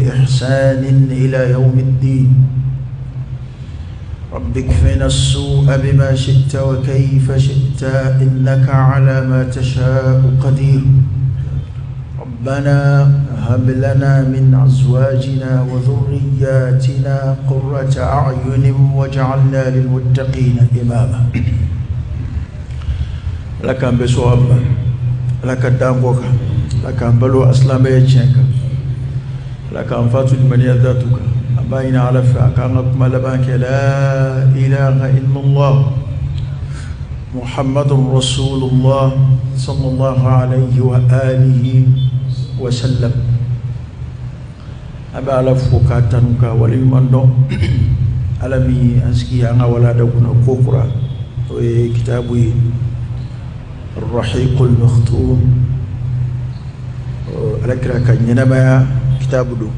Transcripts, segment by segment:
بإحسان إلى يوم الدين. رب اكفنا السوء بما شئت وكيف شئت، إنك على ما تشاء قدير. ربنا هب لنا من أزواجنا وذرياتنا قرة أعين واجعلنا للمتقين إماما. لك أن بسواب، لك الدانقوك، لك أن بلو أسلام يجنك، لك أن فاتو لمن يذاتك أبين على فأكانك ملبانك. لا إله إلا الله محمد رسول الله صلى الله عليه وآله وسلم. أبا على فوكاتنك ولمن ألمي أنسكي أنا ولا دون كوكرا وكتابي الرحيق المختوم ألكرا كنينما كتاب دو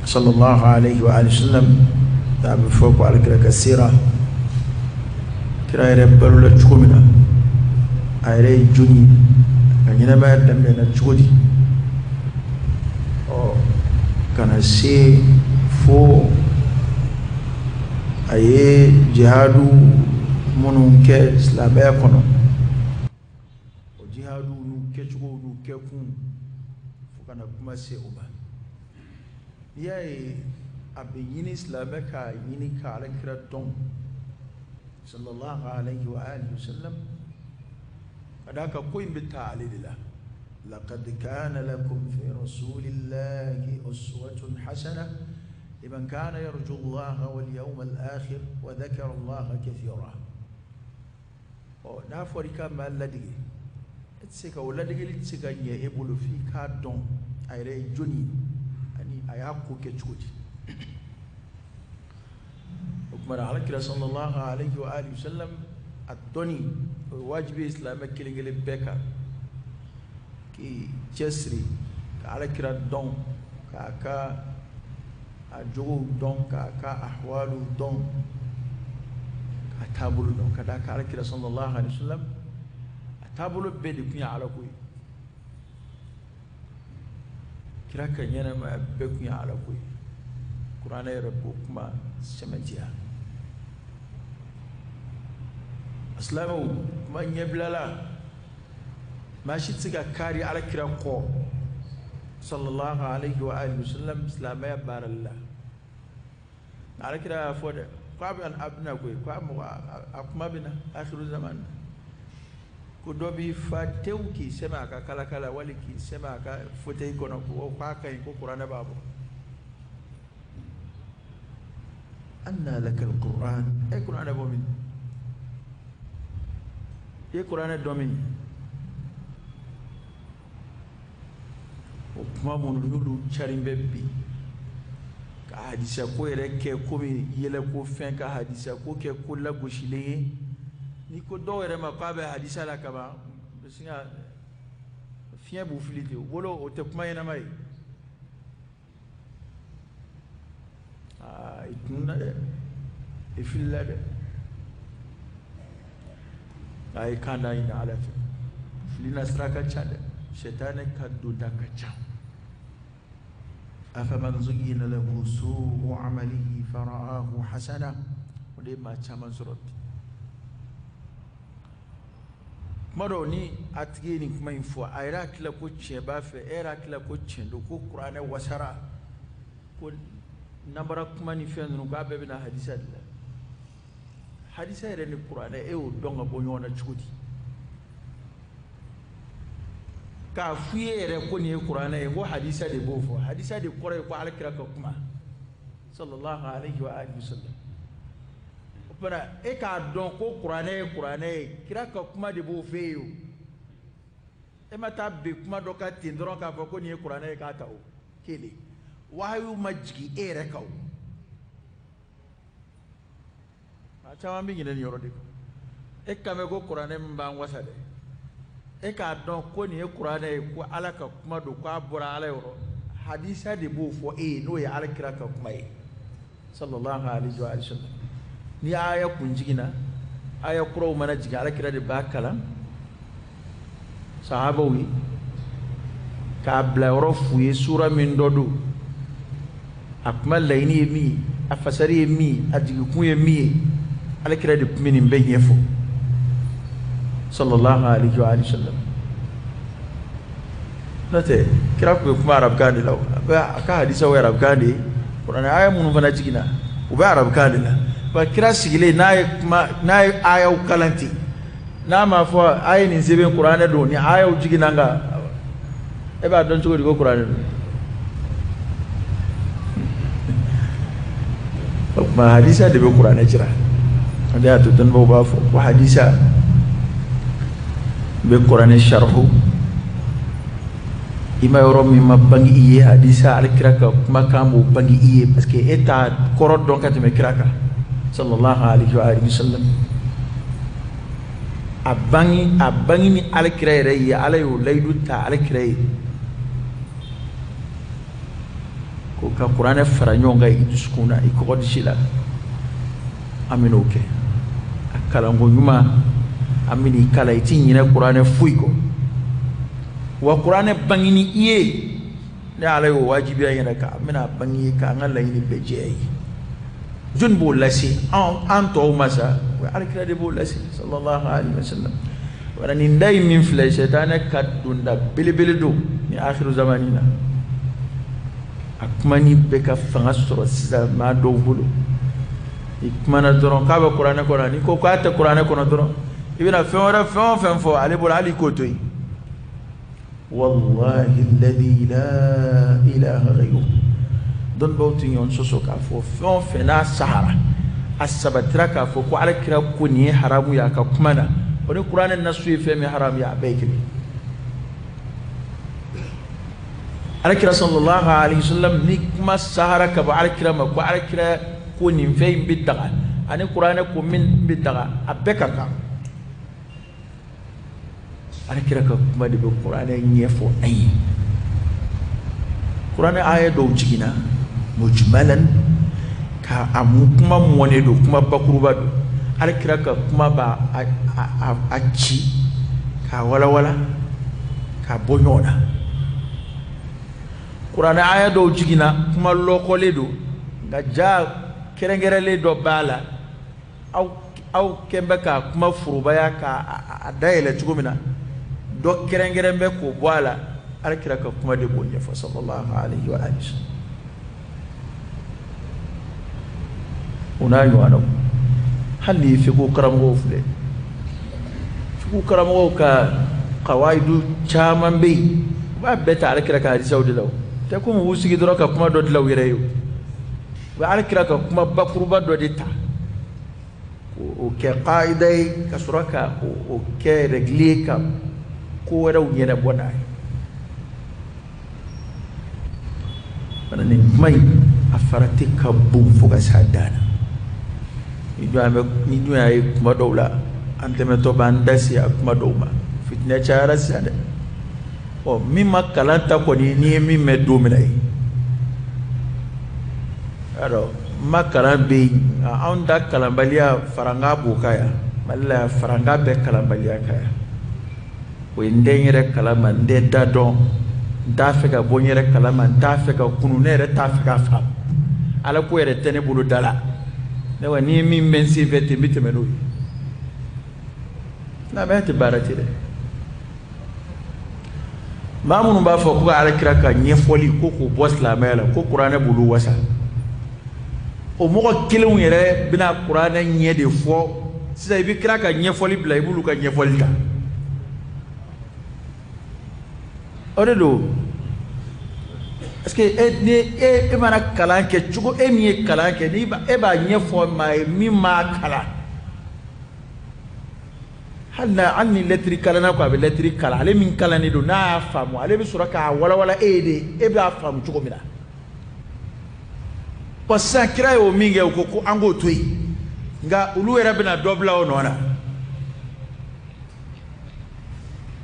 صلى الله عليه وآله وسلم. تاب فوق على كرا كثيرة كرا يربلو لتشومنا أيري جوني كنينما دمنا تشودي أو كان سي فو أي جهادو منون كإسلامية كنو jihadu n'u kɛcogo n'u kɛkun fo ka na kuma se o ma. N'i y'a ye a bɛ ɲini silamɛ k'a ɲini ka alakira dɔn sallallahu alayhi wa alihi wa sallam, ka d'a kan ko in bɛ taa ale de la. Laqad kana lakum fi rasulillahi uswatun hasana liman kana yarju allaha wal yawmal akhir wa dhakara allaha kathira. Ɔ n'a fɔra i ka maa ladege, e tɛ se ka o ladegeli tɛ se ka ɲɛ e bolo f'i k'a dɔn a yɛrɛ ye jɔnni ani a y'a ko kɛ cogo di. O tuma na alakira sallallahu alayhi wa alihi wa sallam a dɔnni o ye wajibi ye silamɛ kelen kelen bɛɛ kan k'i cɛsiri ka alakira dɔn, k'a ka a jogow dɔn, k'a ka ahwaliw dɔn, k'a taabolo dɔn. Ka d'a kan alakira sallallahu alayhi wa sallam taabolo bɛɛ de tun ye ala ko ye. Kira ka ɲɛnamaya bɛɛ tun ye ala ko ye. Kuranɛ yɛrɛ b'o kuma sɛmɛntiya. Silamɛw, kuma ɲɛbilala, maa si tɛ se ka kari ala kira kɔ sallallahu alayhi wa alihi wa sallam silamɛya baarali la. Ala kira y'a fɔ dɛ k'a bɛ a bɛna koyi, k'a mɔgɔ a kuma bɛ na akhiru zaman na. Ko dɔ b'i fa tewu k'i sɛmɛ a ka kalakala wali k'i sɛmɛ a ka fauteuil kɔnɔ ko k'a ka ɲi ko kuranɛ b'a bɔ. Anna laka alquran, e kuranɛ bɔ min? I ye kuranɛ dɔn min? O kuma minnu n'olu carin bɛ bi ka hadisa ko yɛrɛ kɛ komi yɛlɛko fɛn, ka hadisa ko kɛ ko lagosilen ye. N'i ko dɔw yɛrɛ ma k'a bɛ hadisa la kaban, bɛ sin ka fiɲɛ b'u fili ten, u bolo o tɛ kuma ɲɛnama ye. Aa i tununna dɛ, i filila dɛ. A ye kan da ɲini Ala fɛ. Fili na sira ka ca dɛ, sɛtanɛ ka donda ka ca. Afaman zuyyina lahu su'u amalihi fara'ahu hasana, o de ye maa caman sɔrɔ bi. Kuma dɔw ni a tigi ye nin kuma in fɔ, a yɛrɛ hakili la ko tiɲɛ b'a fɛ, e yɛrɛ hakili la ko tiɲɛ don, ko kuranɛ wasara, ko nanbara kuma ni fɛn ninnu k'a bɛɛ bɛ na hadisa de la. Hadisa yɛrɛ ni kuranɛ e y'o dɔn ka bɔ ɲɔgɔn na cogo di? K'a f'i ye yɛrɛ ko nin ye kuranɛ ye, ko hadisa de b'o fɔ. Hadisa de kɔrɔ ye ko alakira ka kuma sallallahu alayhi wa alihi wa sallam. O e k'a dɔn ko kuranɛ ye kuranɛ ye, kira ka kuma de b'o fɛ yen o. E ma taa bin kuma dɔ kan ten dɔrɔn k'a fɔ ko nin ye kuranɛ ye k'a ta o. Kelen, wahayu ma jigin e yɛrɛ kan o. Maa caman bɛ ɲinɛ nin yɔrɔ de kɔ. E kan bɛ ko kuranɛ min b'an wasa dɛ, e k'a dɔn ko nin ye kuranɛ ye, ko ala ka kuma don, k'a bɔra ala yɔrɔ. Hadisa de b'o fɔ e ye, n'o ye ala kira ka kuma ye sallallahu alayhi wa sallam. Ni aya kun jiginna, aya kuraw mana jigin, ala kira de b'a kalan sahabaw ye k'a bila yɔrɔ f'u ye sura min dɔ don. A kuma laɲini ye min ye, a fasari ye min ye, a jigikun ye min ye, ala kira de tun bɛ nin bɛɛ ɲɛfɔ sallallahu alaihi wa sallam. N'o tɛ, kira tun bɛ kuma arabukan de la, a ka hadisaw ye arabukan de ye, kuranɛ aya minnu fana jiginna, u bɛ arabukan de la. Wa kira sigilen, n'a ye kuma, n'a ye ayaw kalan ten, n'a m'a fɔ a ye nin sɛbɛn kuranɛ don, ni ayaw jiginna, nka e b'a dɔn cogo di ko kuranɛ don? O tuma hadisa de bɛ kuranɛ jira. O de y'a to dɔnnibaw b'a fɔ ko hadisa bɛ kuranɛ sarihu. I ma yɔrɔ min ma bange i ye, hadisa, alikira ka kumakan b'o bange i ye, parce que e t'a kɔrɔ dɔn ka tɛmɛ kira kan sallallahu alaihi wa alihi wasallam. A bange ni alikira yɛrɛ ye, Ala y'o layidu ta alikira ye ko ka kuranɛ fara ɲɔgɔn kan i dusukun na, i kɔgɔ disi la. An bɛn'o kɛ a kalanko ɲuman, an bɛn'i kalan, i ti ɲinɛ kuranɛ foyi kɔ. Wa kuranɛ bangini i ye, ne Ala y'o wajibiya yɛrɛ kan, an bɛna bange ye k'an ka laɲini bɛɛ jɛya ye. Jɔnni b'o lase an tɔw ma sa? O alikira de b'o lase sallallahu alaihi wasallam. Wala nin da in min filɛ, sɛtanɛ ka donda belebele don ni akhiru zamani na. A kumani bɛ ka fanga sɔrɔ sisan maa dɔw bolo. I kumana dɔrɔn k'a bɛ kuranɛ kɔnɔ, n'i ko k'a tɛ kuranɛ kɔnɔ dɔrɔn, i bɛna fɛn wɛrɛ, fɛn o fɛn fɔ ale bolo, hali i k'o to yen. Wallahi alladhi la ilaha ghayruhu, dɔnnibaw tɛ ɲɔgɔn sɔsɔ k'a fɔ fɛn o fɛn n'a sahara, a sabatira k'a fɔ ko ala kira ko nin ye haramu ye a ka kuma na, o ni kuranɛ nasu ye fɛn min haramu ye, a bɛɛ ye kelen. Alakira sallallahu alaihi wasallam, ni kuma sahara ka bɔ alakira ma ko alakira ko nin fɛn in bɛ daga, ani kuranɛ ko min bɛ daga, a bɛɛ ka kan. Alakira ka kuma de bɛ kuranɛ ɲɛfɔ an ye. Kuranɛ aya dɔw jiginna mujmalan, ka a kuma mɔnen don, kuma bakuruba don, alakira ka kuma b'a a ci k'a walawala k'a bɔ ɲɔgɔn na. Kuranɛ aya dɔw jiginna, kuma lɔkɔlen don, nka ja kɛrɛnkɛrɛnlen dɔ b'a la. Aw kɛn bɛ k'a kuma forobaya k'a a dayɛlɛ cogo min na, dɔ kɛrɛnkɛrɛn bɛ k'o bɔ a la. Alakira ka kuma de b'o ɲɛfɔ sallallahu alaihi wa alihi. O n'a ɲɔgɔnnaw, hali n'i ye fiqhu karamɔgɔw filɛ, fiqhu karamɔgɔw ka kawaidu caman bɛ yen, u b'a bɛɛ ta alakira ka hadisaw de la. O tɛ komi u b'u sigi dɔrɔn ka kuma dɔ dilan u yɛrɛ ye. O u bɛ alakira ka kuma bakuruba dɔ de ta o kɛ kaida ye, ka sɔrɔ ka o kɛ règle ye ka ko wɛrɛw ɲɛnabɔ n'a ye. Fana nin kuma in, a farati ka bon fo ka s'a dan na. Ni dun y'a ye, kuma dɔw la an tɛmɛtɔ b'an da se a kuma dɔw ma. Fitinɛ cayara sisan dɛ. Ɔ, min ma kalan ta kɔni, n'i ye min mɛn don min na ye, y'a dɔn ma kalan bɛ yen. Nka anw ta kalanbaliya faranga b'o kan yan Mali la yan, faranga bɛ kalanbaliya kan yan. O ye n tɛ n yɛrɛ kalama, n tɛ da dɔn, n t'a fɛ ka bɔ n yɛrɛ kalama, n t'a fɛ ka kunu, ne yɛrɛ t'a fɛ k'a faamu. Ala ko yɛrɛ tɛ ne bolo da la. Ne wa, n'i ye min mɛn n sen fɛ ten, n bɛ tɛmɛ n'o ye. Silamɛya tɛ baara ten dɛ. Maa minnu b'a fɔ ko ka alakira ka ɲɛfɔli ko k'o bɔ silamɛya la, ko kuranɛ b'olu wasa, o mɔgɔ kelenw yɛrɛ bɛna kuranɛ ɲɛ de fɔ sisan. I bɛ kira ka ɲɛfɔli bila, i b'olu ka ɲɛfɔli ta. O de don, parce que e ni e mana kalan kɛ cogo, e min ye kalan kɛ, ni e b'a ɲɛfɔ maa ye min m'a kalan, hali na hali ni lɛtiri kalanna ko a bɛ lɛtiri kalan, ale min kalannen don, n'a y'a faamu, ale bɛ sɔrɔ k'a walawala e ye de, e b'a faamu cogo min na. Wa sisan kira y'o min kɛ, u ko ko an k'o to yen, nka olu yɛrɛ bɛna dɔ bila o nɔ na.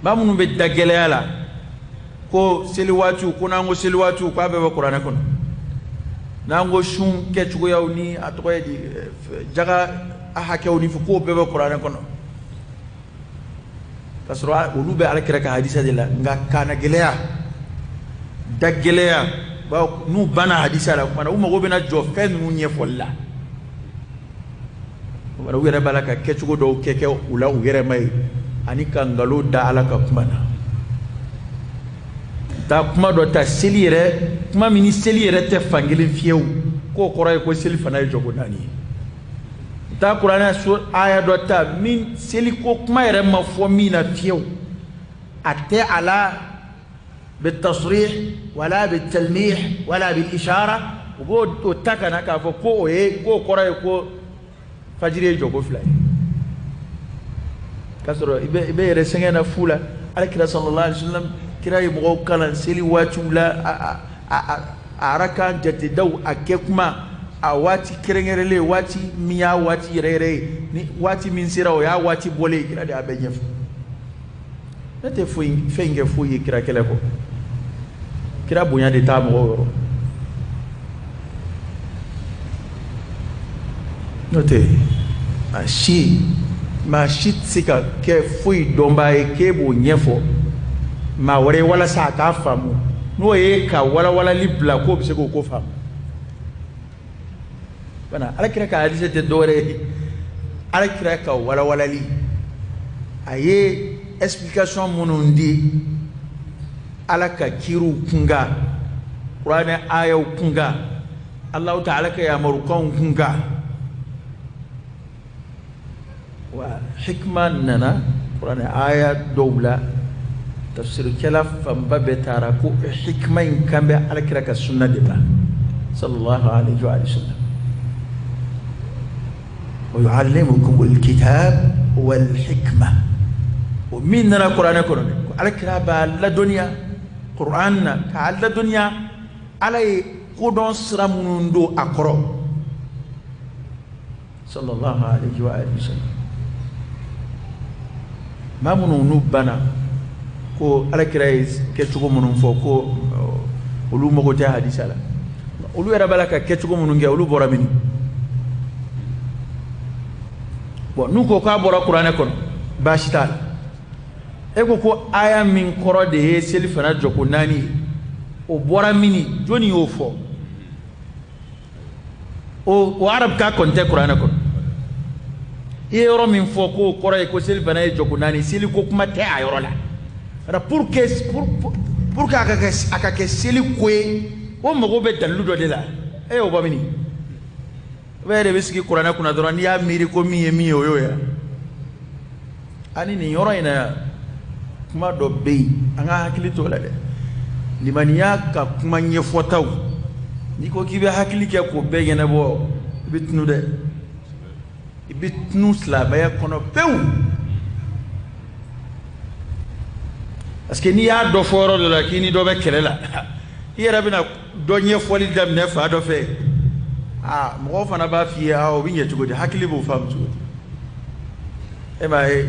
Maa minnu bɛ da gɛlɛya la ko seli waatiw, ko n'an ko seli waatiw, k'a bɛɛ bɛ kuranɛ kɔnɔ, n'an ko sun kɛcogoyaw ni a tɔgɔ ye di, jaga a hakɛw ni fɛ, k'o bɛɛ bɛ kuranɛ kɔnɔ, k'a sɔrɔ olu bɛ alakira ka hadisa de la. Nka kana gɛlɛya, da gɛlɛya. Bawo n'u banna hadisa la kuma na, u mago bɛna jɔ fɛn ninnu ɲɛfɔli la. U yɛrɛ b'a la ka kɛcogo dɔw kɛ u la u yɛrɛ ma ye, ani ka nkalon da Ala ka kuma na. Taa kuma dɔ ta seli yɛrɛ, kuma min ni seli yɛrɛ tɛ fankelen fiyewu, k'o kɔrɔ ye ko seli fana ye jɔko naani ye. Taa kuranɛ so aya dɔ ta min seli ko kuma yɛrɛ ma fɔ min na fiyewu, a tɛ a la bitasrih wala bitalmih wala bilishara, u b'o ta ka na k'a fɔ ko o ye, k'o kɔrɔ ye ko fajiri ye jɔko fila ye. K'a sɔrɔ i bɛ yɛrɛ sɛgɛn na fu la. Alakira sallallahu alaihi wasallam, kira ye mɔgɔw kalan seli waatiw la, a arakan jatedaw, a kɛ kuma, a waati kɛrɛnkɛrɛnlen, waati min y'a waati yɛrɛ yɛrɛ ye, ni waati min sera o y'a waati bɔlen ye, kira de y'a bɛɛ ɲɛfɔ. Ne tɛ foyi fɛn kɛ foyi ye kira kɛlɛ kɔ. Kira bonya de t'a mɔgɔw yɔrɔ. N'o tɛ maa si tɛ se ka kɛ foyi dɔnbaa ye k'e b'o ɲɛfɔ maa wɛrɛ ye walasa a k'a faamu, n'o ye ka walawalali bila k'o bɛ se k'o ko faamu. Bana alakira ka hadisa tɛ dɔwɛrɛ ye, alakira ka walawalali, a ye explication minnu di Ala ka kiiriw kunkan, kuranɛ ayaw kunkan, Alahu taala ka yamarukanw kunkan. Wa hikma nana kuranɛ aya dɔw la, tafsirikɛla fanba bɛɛ taara ko hikma in kan bɛ alakira ka sunna de ma sallallahu alaihi wa sallam. Wa yuallimukumul kitab wal hikma, o min nana kuranɛ kɔnɔ dɛ, ko alakira b'a ladɔnniya kuran na, k'a ladɔnniya Ala ye kodɔn sira minnu don a kɔrɔ sallallahu alaihi wa sallam. Maa minnu n'u banna ko alakira ye kɛcogo minnu fɔ ko olu mago tɛ hadisa la, olu yɛrɛ b'a la ka kɛcogo minnu kɛ, olu bɔra min? Bon, n'u ko k'a bɔra kuranɛ kɔnɔ, baasi t'a la. E ko ko aya min kɔrɔ de ye seli fana jɔko naani ye, o bɔra min? Jɔnni y'o fɔ? O arabukan kɔni tɛ kuranɛ kɔnɔ. I ye yɔrɔ min fɔ k'o kɔrɔ ye ko seli fana ye jɔko naani, seli ko kuma tɛ a yɔrɔ la. Pour que a ka kɛ seli ko ye, o mago bɛ dalilu dɔ de la. E y'o bɔ min? I b'a yɛrɛ bɛ sigi kuranɛ kunna dɔrɔn, n'i y'a miiri ko min ye min ye, o y'o ye. Ani nin yɔrɔ in na yan, kuma dɔ bɛ yen, an ka hakili t'o la dɛ. Limaniya ka kuma ɲɛfɔtaw, n'i ko k'i bɛ hakili kɛ k'o bɛɛ ɲɛnabɔ, i bɛ tunu dɛ. I bɛ tunu silamɛya kɔnɔ pewu. Parce que n'i y'a dɔ fɔ yɔrɔ dɔ la k'i ni dɔ bɛ kɛlɛ la, i yɛrɛ bɛna dɔ ɲɛfɔli daminɛ fa dɔ fɛ. Aa, mɔgɔw fana b'a f'i ye, aa, o bɛ ɲɛ cogo di? Hakili b'o faamu cogo di? E m'a ye,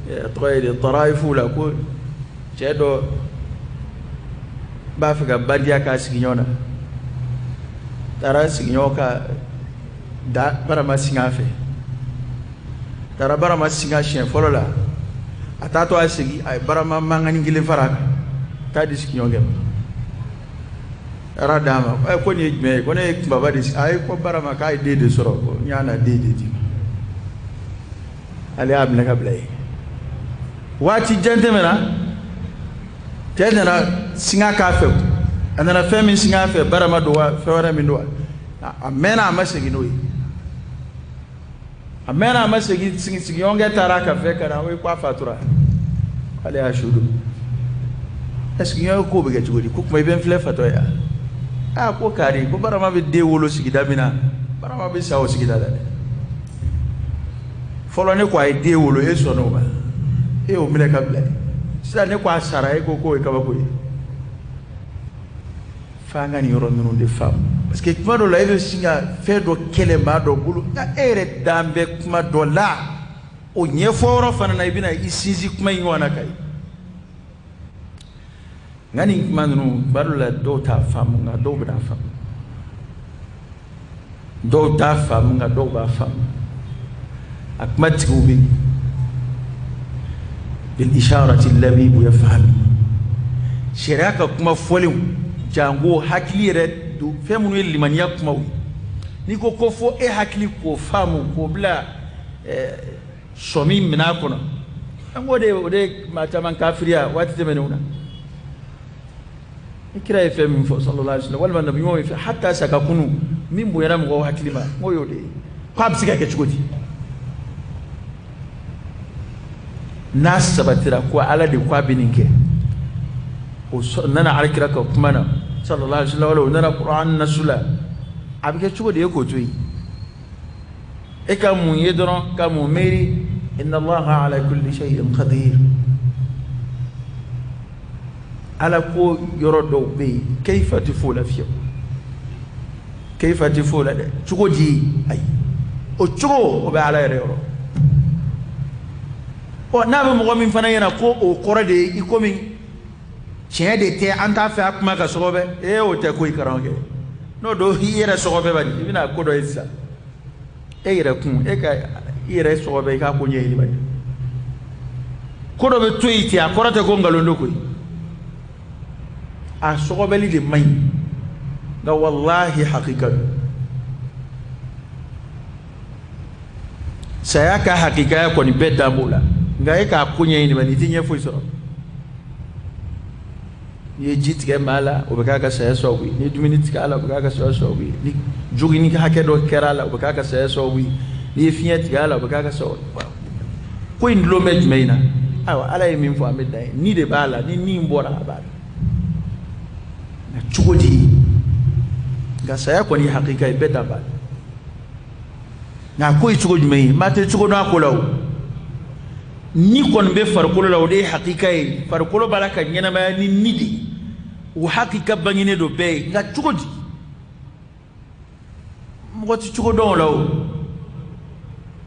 a tɔgɔ ye di, tarayifu la, ko cɛ dɔ b'a fɛ ka bandiya k'a sigiɲɔgɔn na, taara sigiɲɔgɔn ka da barama singa fɛ, taara barama singa siɲɛ fɔlɔ la, a taatɔ a segin, a ye barama mankanni kelen fara a kan, taa di sigiɲɔgɔnkɛ ma. Taara d'a ma, ko nin ye jumɛn ye? Ko ne ye kunbaba de sigi. A ye ko barama k'a ye den de sɔrɔ, ko n y'a na den de d'i ma. Ale y'a minɛ ka bila yen. Waati jan tɛmɛna, cɛ nana singa k'a fɛ, a nana fɛn min singa fɛ, barama don wa fɛn wɛrɛ min don wa, a mɛnna a ma segin n'o ye. A mɛnna a ma segin, sigiɲɔgɔnkɛ taara a ka fɛ ka na, o ye ko a fatura, k'ale y'a su don. Ɛ, sigiɲɔgɔnkɛ k'o bɛ kɛ cogo di? Ko tuma i bɛ n filɛ fatɔ ye wa? Aa, ko kari, ko barama bɛ den wolo sigida min na, barama bɛ sa o sigida la dɛ. Fɔlɔ ne ko a ye den wolo, e sɔnna o ma, e y'o minɛ ka bila yen. Sisan ne ko a sara, e ko k'o ye kabako ye. F'an ka nin yɔrɔ ninnu de faamu, parce que kuma dɔ la e bɛ sin ka fɛn dɔ kɛlɛ maa dɔ bolo, nka e yɛrɛ dan bɛ kuma dɔ la, o ɲɛfɔ yɔrɔ fana na, i bɛna i sinsin kuma in ɲɔgɔn na ka ye. Nka nin kuma ninnu, kuma dɔ la dɔw t'a faamu, nka dɔw bɛna faamu. Dɔw t'a faamu, nka dɔw b'a faamu. A kuma tigiw bɛ yen. Bil isharati labibu yafham. Sariya ka kuma fɔlenw, Jango hakili yɛrɛ don, fɛn minnu ye limaniya kumaw ye, n'i ko ko fo e hakili k'o faamu k'o bila sɔmi minɛn kɔnɔ, an k'o de o de maa caman kafiriya waati tɛmɛnenw na. Ni kira ye fɛn min fɔ sallallahu alaihi wasallam, walima nabi ɲumanw ye fɛn, hatta sa ka kunu min bonyana mɔgɔw hakili ma, n k'o y'o de ye. K'a bɛ se ka kɛ cogo di n'a sabatira ko Ala de ko a bɛ nin kɛ? O nana ala kira ka kuma na sallallahu alaihi wasallam, o nana Qur'an nasu la, a bɛ kɛ cogo di e k'o to yen? E ka mun ye dɔrɔn ka mun miiri? Inna Allaha ala kulli shay'in qadir. Ala ko yɔrɔ dɔw bɛ yen, kayfa tɛ f'o la fiyewu, kayfa tɛ f'o la dɛ, cogo di? Ayi, o cogo o bɛ Ala yɛrɛ yɔrɔ. Ɔ, n'a bɛ mɔgɔ min fana ɲɛna ko o kɔrɔ de ye i komi tiɲɛ de tɛ, an t'a fɛ a kuma ka sɔgɔbɛ, ee, o tɛ koyi karamɔgɔkɛ. N'o don i yɛrɛ sɔgɔbɛ bani, i bɛna ko dɔ ye sisan. E yɛrɛ kun, e ka i yɛrɛ sɔgɔbɛ, i k'a ko ɲɛɲini bani. Ko dɔ bɛ to yen ten, a kɔrɔ tɛ ko nkalon don koyi, a sɔgɔbɛli de man ɲi, nka walahi hakika don. Saya ka hakikaya kɔni bɛɛ dan b'o la, nka e k'a ko ɲɛɲini bani, i tɛ ɲɛ foyi sɔrɔ. N'i ye ji tigɛ maa la, o bɛ k'a ka saya sababu ye. N'i ye dumuni tigɛ a la, o bɛ k'a ka saya sababu ye. Ni joginni hakɛ dɔ kɛra a la, o bɛ k'a ka saya sababu ye. N'i ye fiɲɛ tigɛ a la, o bɛ k'a ka sababu ye. Ko in dulon bɛ jumɛn in na? Ayiwa, Ala ye min fɔ, an bɛ dan yen. Ni de b'a la, ni ni bɔra, a b'a la. Nka cogo di? Nka saya kɔni ye hakika ye, bɛɛ dan b'a la. Nka a ko ye cogo jumɛn ye? Maa tɛ cogo dɔn a ko la o. Ni kɔni bɛ farikolo la, o de ye hakika ye. Farikolo b'a la ka ɲɛnamaya ni ni de ye, o hakika bangenen don bɛɛ ye. Nka cogo di? Mɔgɔ tɛ cogo dɔn o la o.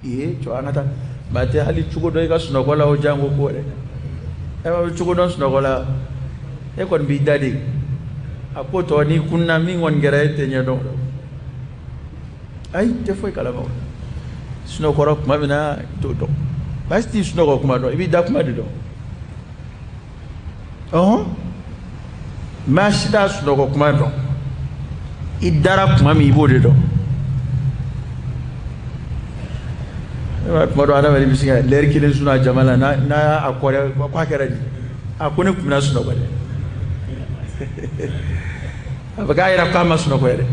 Ee cɛ, an ka taa. Maa tɛ hali cogo dɔn i ka sunɔgɔ la o, jango ko dɛ. E bɛ cogo dɔn sunɔgɔ la? E kɔni b'i da de, a ko tɔ n'i kunna min kɔni kɛra, e tɛ ɲɛ dɔn o la. Ayi, tɛ foyi kalama o. Sunɔgɔra tuma min na, i t'o dɔn. Baasi t'i sunɔgɔ kuma dɔn, i b'i da kuma de dɔn. Ɔhɔn, maa si t'a sunɔgɔ kuma dɔn. I dara kuma min, i b'o de dɔn. E b'a kuma dɔn, adamaden bɛ se ka lɛri kelen sunɔgɔ jama la, n'a y'a kɔrɛ k'a kɛra di? A ko ne tun bɛna sunɔgɔ dɛ. A bɛ k'a yɛrɛ k'a ma sunɔgɔ yɛrɛ.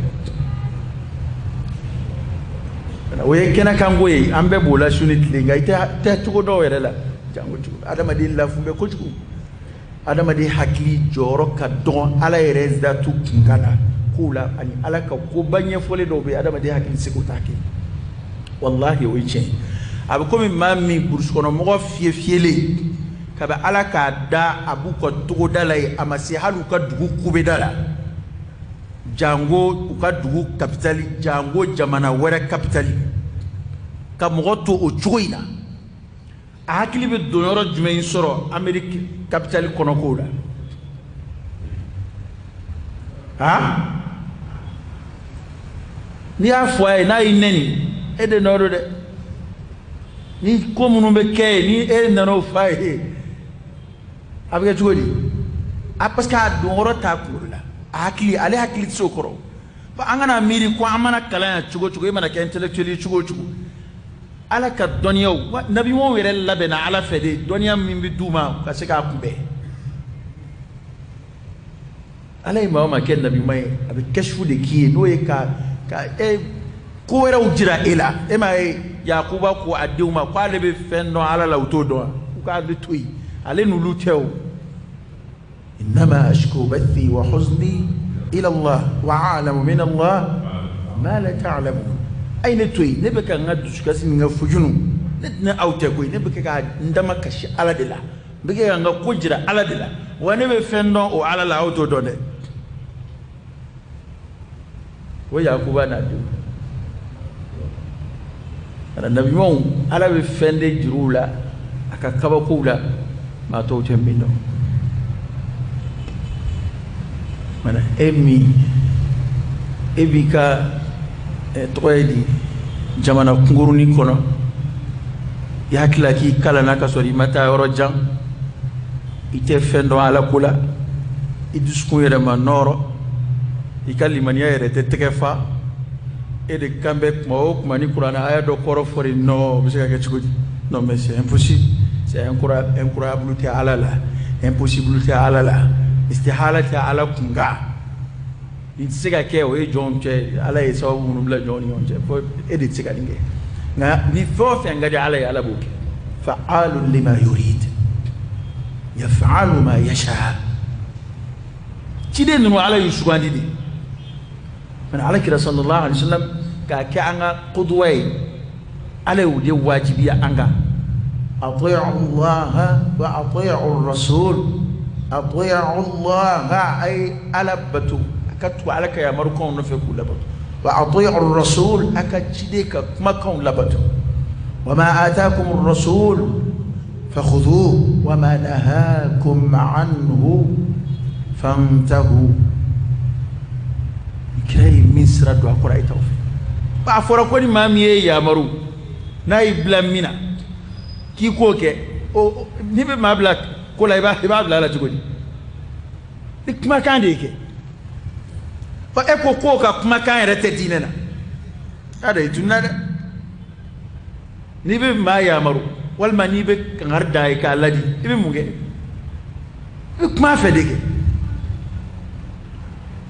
O ye kɛnɛkanko ye, an bɛɛ b'o la su ni tile. Nka i tɛ cogo dɔw yɛrɛ la, jango cogo. Adamaden lafun bɛ kojugu, adamaden hakili jɔyɔrɔ ka dɔgɔn Ala yɛrɛ zatu kunkan na kow la, ani Ala ka koba ɲɛfɔlen dɔw bɛ yen, adamaden hakili seko t'a kɛ. Walahi, o ye tiɲɛ ye. A bɛ komi maa min burusi kɔnɔ mɔgɔ fiyɛ fiyɛlen kabi Ala k'a da, a b'u ka togoda la yen, a ma se hali u ka dugu kubeda la, jango u ka dugu kapitali, jango jamana wɛrɛ kapitali. Ka mɔgɔ to o cogo in na, a hakili bɛ don yɔrɔ jumɛn sɔrɔ Ameriki kapitali kɔnɔ kow la? Ha, n'i y'a fɔ a ye, n'a y'i nɛni, e de nɔ don dɛ. Ni ko minnu bɛ kɛ yen, ni e nana o fɔ a ye, a bɛ kɛ cogo di? A parce que a don yɔrɔ t'a kunkolo la, a hakili, ale hakili tɛ se o kɔrɔ. An kana miiri ko an mana kalan yan cogo o cogo, e mana kɛ intellectuel ye cogo o cogo, Ala ka dɔnniyaw, nabi ɲumanw yɛrɛ labɛnna Ala fɛ de, dɔnniya min bɛ d'u ma ka se k'a kunbɛn. Ala ye maa o maa kɛ nabi ɲuman ye, a bɛ kɛsifu de k'i ye, n'o ye ka e ko wɛrɛw jira e la. E m'a ye, Yakuba ko a denw ma ko ale bɛ fɛn dɔn Ala la, u t'o dɔn wa? U k'ale to yen, ale n'olu tɛ o. Innama ashku bathi wa huzni ila Allah wa a'lamu min Allah ma la ta'lamun. A ye ne to yen, ne bɛ ka n ka dusukasi ni n ka fujunu, ne tɛna aw tɛ koyi, ne bɛ kɛ ka n dama kasi Ala de la, n bɛ kɛ ka n ka ko jira Ala de la, wa ne bɛ fɛn dɔn o Ala la, aw t'o dɔn dɛ. O Yakuba n'a denw nabi ɲumanw, Ala bɛ fɛn de jira u la a ka kabakow la, maa tɔw tɛ min dɔn. Mana e min e b'i ka tɔgɔ ye di jamana kunkurunin kɔnɔ, i hakili la k'i kalanna ka sɔrɔ i ma taa yɔrɔ jan, i tɛ fɛn dɔn Ala ko la, i dusukun yɛrɛ ma nɔrɔ. I ka limaniya yɛrɛ tɛ tɛgɛ fa. E de kan bɛ kuma o kuma ni kuranɛ aya dɔ kɔrɔ fɔri, non, o bɛ se ka kɛ cogo di? Non, mais c'est impossible, c'est incroyable tɛ Ala la, impossible tɛ Ala la, istihala tɛ Ala kunkan. Nin tɛ se ka kɛ. O ye jɔnw cɛ, Ala ye sababu minnu bila jɔnw ni ɲɔgɔn cɛ, fo e de tɛ se ka nin kɛ. Nka ni fɛn o fɛn ka di Ala ye, Ala b'o kɛ. Fa'alun lima yurid, yaf'alu ma yasha. Ciden ninnu, Ala y'u sugandi de. Mɛ Ala kira sallallahu alaihi wasallam k'a kɛ an ka qudwa ye, Ala y'o de wajibiya an kan. Ati'u Allah wa ati'u rasul. Ati'u Allah, ay Ala bato, a ka tugu Ala ka yamarukanw nɔfɛ k'u labato. Wa ati'u rasul, a ka ciden ka kumakanw labato. Wa ma atakum rasul fakhudhuhu wa ma nahakum anhu fantahu. Kira ye min sira don a kɔrɔ, a ye t'aw fɛ. A fɔra ko ni maa min ye yamaru n'a y'i bila min na k'i k'o kɛ, o n'i bɛ maa bila ko la, i b'a bila a la cogo di? Ni kumakan de ye kɛ. Ɔ, e ko k'o ka kumakan yɛrɛ tɛ diinɛ na, a da i tununa dɛ. N'i bɛ maa yamaru walima n'i bɛ kangari da ye k'a ladi, i bɛ mun kɛ? I bɛ kuma a fɛ de kɛ.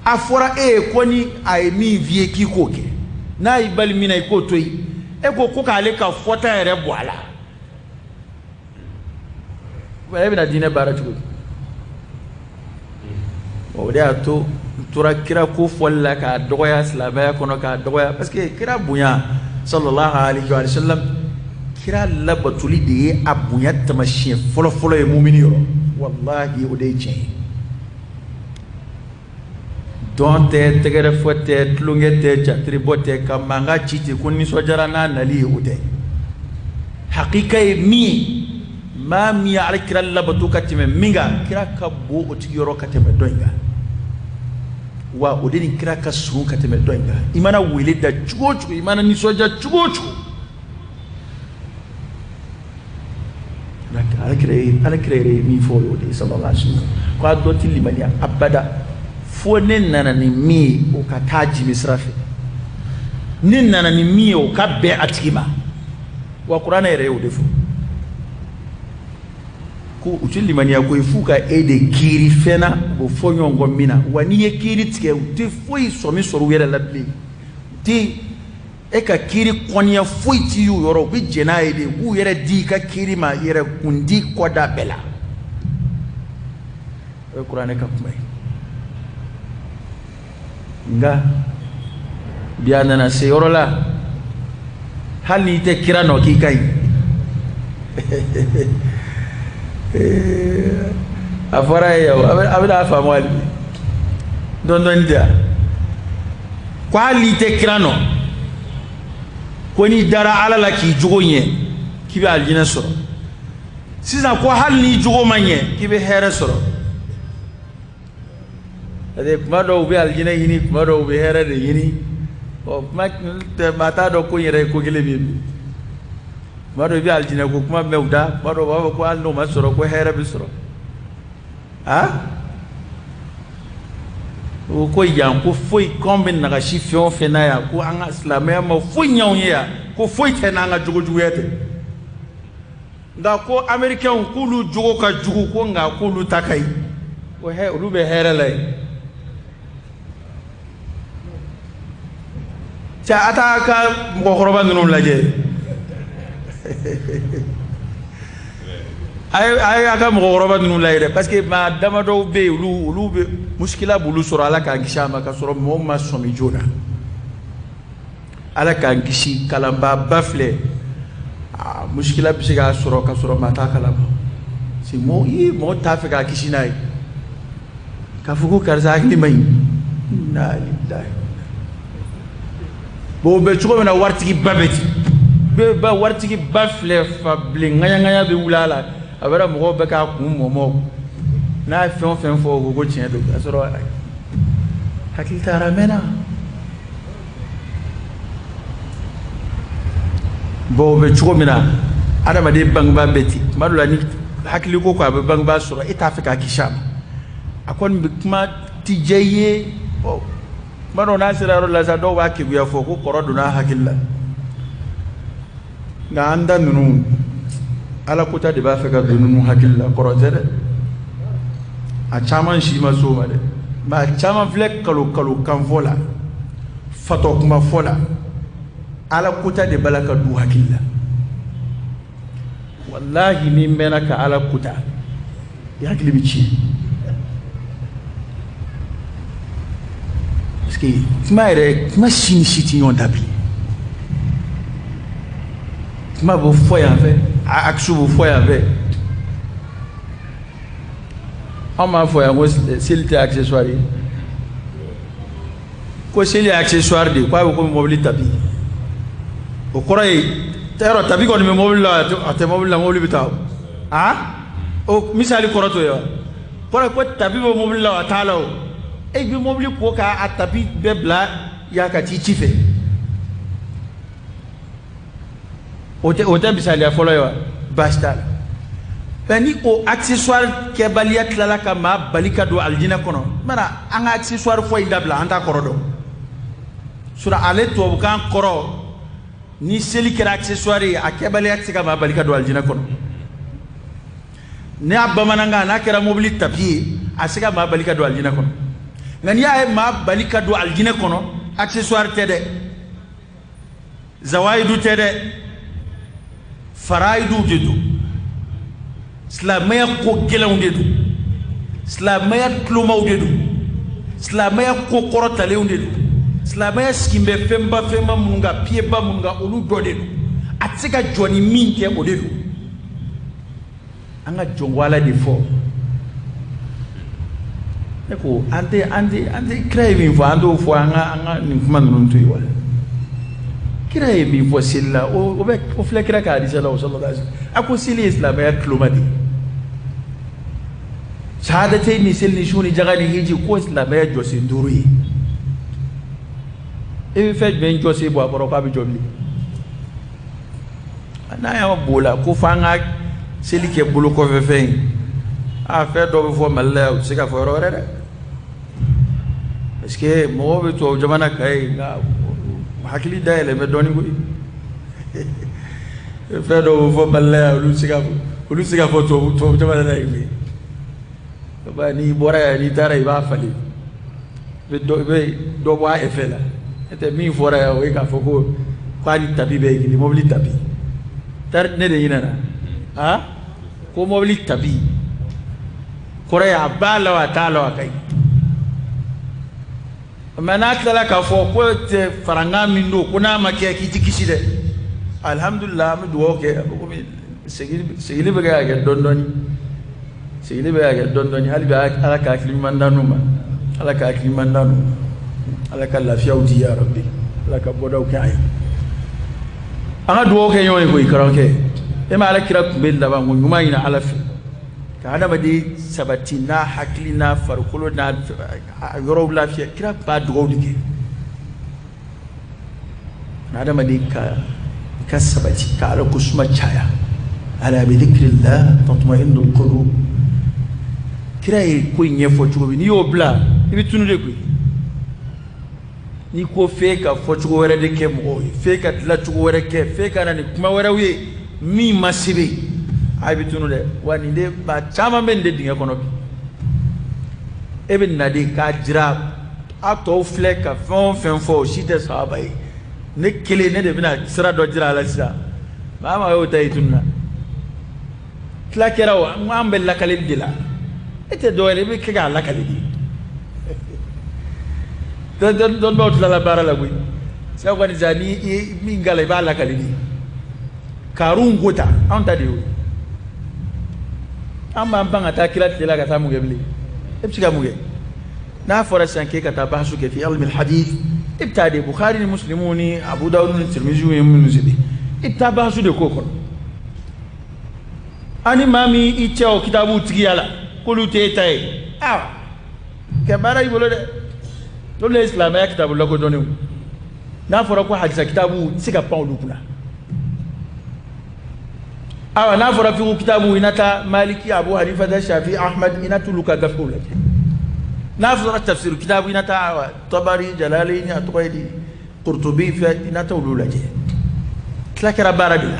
A fɔra e ye ko ni a ye min f'i ye k'i k'o kɛ, n'a y'i bali min na, i k'o to yen. E ko ko k'ale ka fɔta yɛrɛ bɔ a la, e bɛna diinɛ baara cogo di? O de y'a to n tora kira ko fɔli la k'a dɔgɔya silamɛya kɔnɔ, k'a dɔgɔya, parce que kira bonya sallallahu alaihi wa sallam, kira labatoli de ye a bonya taamasiyɛn fɔlɔ-fɔlɔ ye mumini yɔrɔ. Walahi, o de ye tiɲɛ ye. Dɔn tɛ, tɛgɛrɛfɔ tɛ, tulonkɛ tɛ, jatiribɔ tɛ, ka mankan ci ten ko nisɔndiyara n'a nali ye, o tɛ. Hakika ye min ye, maa min ye Ala kira labato ka tɛmɛ min kan, kira ka bon o tigi yɔrɔ ka tɛmɛ dɔ in kan, wa o de ni kira ka surun ka tɛmɛ dɔ in kan. I mana wele da cogo o cogo, i mana nisɔndiya cogo o cogo, Ala kira yɛrɛ ye min fɔ, o y'o de ye sallallahu alaihi wasallam, ko a dɔ tɛ limaniya abada fo ne nana ni min ye, o ka taa jimi sira fɛ. Ne nana ni min ye, o ka bɛn a tigi ma. Wa kuranɛ yɛrɛ y'o de fɔ ko u tɛ limaniya ko ye f'u ka e de kiiri fɛn na, u bɛ fɔ ɲɔgɔn kɔ min na. Wa n'i ye kiiri tigɛ, u tɛ foyi sɔmi sɔrɔ u yɛrɛ la bilen, u tɛ e ka kiiri kɔniya foyi t'i y'u yɔrɔ. U bɛ jɛn n'a ye de, u b'u yɛrɛ di i ka kiiri ma, yɛrɛ kundi kɔda bɛɛ la. O ye kuranɛ ka kuma ye. Nka bi a nana se yɔrɔ la, hali n'i tɛ kira nɔ k'i ka ɲi. A fɔra ye, a bɛna a faamu hali bi dɔɔni dɔɔni tɛ yan, ko hali n'i tɛ kira nɔ, ko n'i dara Ala la k'i jogo ɲɛ, k'i bɛ alijinɛ sɔrɔ. Sisan ko hali n'i jogo ma ɲɛ, k'i bɛ hɛrɛ sɔrɔ. Parce que kuma dɔw u bɛ alijinɛ ɲini, kuma dɔw u bɛ hɛrɛ de ɲini. Ɔ, kuma tɛ, maa t'a dɔn ko in yɛrɛ ye ko kelen min ye bi. Kuma dɔw i bɛ alijinɛ ko kuma mɛn u da, kuma dɔw u b'a fɔ ko hali n'o ma sɔrɔ, ko hɛrɛ bɛ sɔrɔ. A o ko yan ko foyi k'anw bɛ nagasi fɛn o fɛn na yan, ko an ka silamɛya ma foyi ɲɛ anw ye yan, ko foyi tɛ n'an ka jogo juguya tɛ. Nka ko américains k'olu jogo ka jugu, ko nka k'olu ta ka ɲi, ko hɛ olu bɛ hɛrɛ la yen. Cɛ, a t'a ka mɔgɔkɔrɔba ninnu lajɛ, a ye a ka mɔgɔkɔrɔba ninnu lajɛ dɛ, parce que maa damadɔw bɛ yen, olu bɛ musikila b'olu sɔrɔ, Ala k'an kisi a ma, ka sɔrɔ mɔgɔw ma sɔmi joona. Ala k'an kisi, kalanbaaba filɛ, aa, musikila bɛ se k'a sɔrɔ ka sɔrɔ maa t'a kalama. C'est mɔgɔ ye, mɔgɔ t'a fɛ k'a kisi n'a ye k'a fɔ ko karisa hakili man ɲi. Inna lillahi. Bon, o bɛ cogo min na, waritigi ba bɛ ten bɛɛ ba, waritigi ba filɛ, fa bilen ŋaɲa ŋaɲa bɛ wuli a la, a bɛra mɔgɔw bɛ k'a kun mɔmɔ, n'a ye fɛn o fɛn fɔ, o ko ko tiɲɛ don, k'a sɔrɔ hakili taara mɛnna. Bon, o bɛ cogo min na, adamaden bangebaa bɛ ten. Tuma dɔ la, ni hakili ko ko a bɛ bangebaa sɔrɔ, e t'a fɛ k'a kisi a ma, a kɔni bɛ kuma ti diya i ye. Bon. Kuma dɔw n'a sera yɔrɔ la sa, dɔw b'a keguya fɔ ko kɔrɔ donna a hakili la. Nka an da ninnu, ala kota de b'a fɛ ka don ninnu hakili la, kɔrɔ tɛ dɛ. A caman si ma s'o ma dɛ. Mais a caman filɛ kalo kalo kan fɔ la, fatɔ kuma fɔ la, ala kota de b'a la ka don hakili la. Walahi ni mɛnna ka ala kota, i hakili bɛ tiɲɛ. Parce que kuma yɛrɛ, kuma si ni si tɛ ɲɔgɔn ta bilen. Kuma bɛ fɔ yan fɛ, a axe bɛ fɔ yan fɛ. Anw b'a fɔ yan ko seli tɛ accessoire ye. Ko seli ye accessoire de ye, k'a bɛ komi mobili tapi. O kɔrɔ ye, yɔrɔ tapi kɔni bɛ mobili la, a tɛ mobili la, mobili bɛ taa o. O misali kɔrɔ t'o ye wa? Kɔrɔ ye ko tapi bɛ mobili la, a t'a la o. E bɛ mobili ko k'a tapi bɛɛ bila yan ka t'i ci fɛ. O tɛ misaliya fɔlɔ ye wa? Baasi t'a la. Mɛ ni o accessoire kɛbaliya tilala ka maa bali ka don alijinɛ kɔnɔ, mana an ka accessoire fɔ in dabila, an t'a kɔrɔ dɔn. Sura ale tubabukan kɔrɔ, ni seli kɛra accessoire ye, a kɛbaliya tɛ se ka maa bali ka don alijinɛ kɔnɔ. N'a bamanankan, n'a kɛra mobili tapi ye, a se ka maa bali ka don alijinɛ kɔnɔ. Nka n'i y'a ye maa bali ka don alijinɛ kɔnɔ, accessoire tɛ dɛ, zawayidu tɛ dɛ, farayidu de don, silamɛya ko gɛlɛnw de don, silamɛya tulomaw de don, silamɛya ko kɔrɔtalenw de don, silamɛya sigin bɛ fɛnba fɛnba minnu kan, piyeba minnu kan, olu dɔ de don. A tɛ se ka jɔ ni min tɛ, o de don. An ka jɔnko ala de fɔ. Ne ko an tɛ kira ye min fɔ, an t'o fɔ, an ka nin kuma ninnu to yen wa? Kira ye min fɔ seli la, o bɛ o filɛ kira ka hadisa la, o sallallahu alaihi wasallam. A ko seli ye silamɛya tuloma de ye. Sahadate ni seli ni su ni jaga ni hiji, ko silamɛya jɔsen duuru ye. E bɛ fɛn jumɛn jɔsen bɔ a kɔrɔ k'a bɛ jɔ bilen? N'a y'a b'o la ko f'an ka seli kɛ bolo kɔfɛ fɛn ye, a fɛn dɔ bɛ fɔ Mali la yan, o tɛ se ka fɔ yɔrɔ wɛrɛ dɛ. Parce que mɔgɔw bɛ tubabu jamana kan yen, nka hakili dayɛlɛ bɛ dɔɔnin koyi. Fɛn dɔw bɛ fɔ Mali la yan, olu tɛ se ka fɔ tubabu jamana na yen koyi. N'i bɔra yan, n'i taara i b'a falen, i bɛ dɔ bɔ a effet la. N'o tɛ min fɔra yan, o ye k'a fɔ ko k'a ni tapi bɛɛ ye kelen, mobili tapi. Tari ne de ɲinɛna, ko mobili tapi kɔrɔ ye a b'a la wa a t'a la wa, a ka ɲi. Mais n'a tilala k'a fɔ ko tɛ farankan min don, ko n'a ma kɛ k'i ti kisi dɛ. Alihamudulila, an bɛ dugawu kɛ, a bɛ komi segili bɛ kɛ ka kɛ dɔɔni dɔɔni, segili bɛ ka kɛ dɔɔni dɔɔni. Hali bi ala ka hakili ɲuman d'an ma, ala ka hakili ɲuman d'an ma, ala ka lafiyaw di ya Rabbi, ala ka bɔdaw kɛ an ye. An ka dugawu kɛ ɲɔgɔn ye koyi, karamɔgɔkɛ. E ma ala kira tun bɛ laban ko ɲuman ɲini ala fɛ ka adamaden sabati n'a hakili n'a farikolo n'a yɔrɔw lafiya. Kira b'a dugawu de kɛ adamaden ka sabati ka ala ko suma caya. Ala bi dhikrillah tatma'innul qulub. Kira ye ko in ɲɛfɔ cogo min, n'i y'o bila i bɛ tunu de koyi. N'i ko f'e ka fɔcogo wɛrɛ de kɛ mɔgɔw ye, f'e ka dilancogo wɛrɛ kɛ, f'e ka na ni kuma wɛrɛw ye min ma sɛbɛn, a bɛ tunu dɛ. Wa nin de maa caman bɛ nin de dingɛ kɔnɔ bi. E bɛ na de k'a jira a tɔw filɛ ka fɛn o fɛn fɔ, o si tɛ sahaba ye. Ne kelen ne de bɛna sira dɔ jira a la sisan. Maa maa y'o ta i tununa. Tila kɛra o, an bɛ lakaleli de la. E tɛ dɔwɛrɛ, i bɛ kɛ k'a lakali de. Dɔnnibaw tilala baara la koyi. Sisan kɔni sa, ni i min k'a la, i b'a lakali de. Karun ko ta, anw ta de y'o ye. An b'an ban ka taa kira tile la ka taa mun kɛ bilen? E bɛ se ka mun kɛ? N'a fɔra sisan k'e ka taa bahasu kɛ fi ilmi hadith, i bɛ taa de Bukhari ni Muslimu ni Abu Dawud ni Tirmizi ye minnu sɛbɛn, i bɛ taa bahasu de k'o kɔnɔ. Ani maa min i cɛ o kitabu tigiya la, k'olu t'e ta ye, awa kɛ baara i bolo dɛ. Olu ye silamɛya kitabu lakodɔnnenw. N'a fɔra ko hadisa kitabu, i tɛ se ka pan olu kunna. Awa n'a fɔra fiqhu kitabu, i na taa Maliki, Abu Hanifa, Shafi, Ahmad, i na t'olu ka gafew lajɛ. N'a fɔra tafsir kitabu, i na taa Tabari, Jalali, a tɔgɔ ye di, Qurtubi fɛ, i na taa olu lajɛ. Tila kɛra baara de la.